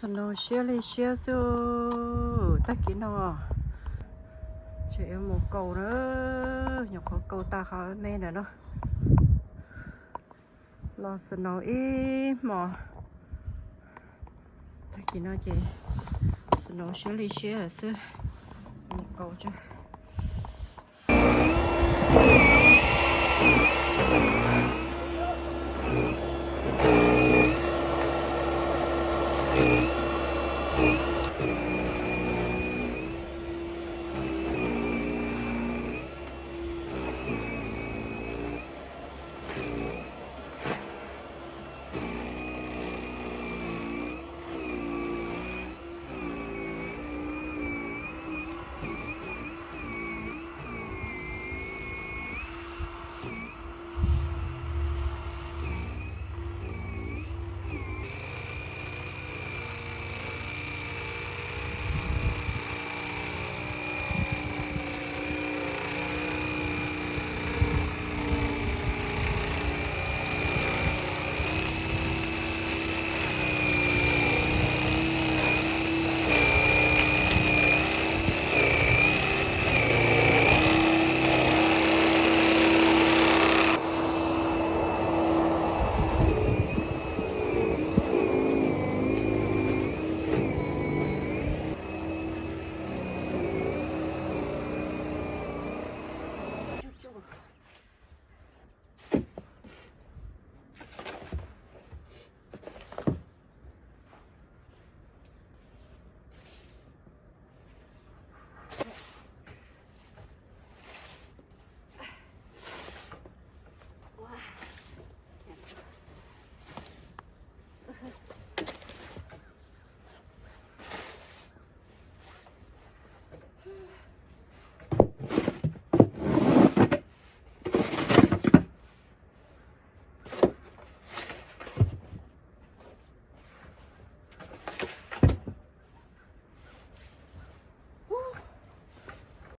Snow siab li siab xwb. Tag kis no tseem yuav mus kaus na, nyuam qhuav kaus tag qhov me ntawm no. Los snow ib hmos. Tag kis no ces snow siab li siab xwb. Mus kaus tso.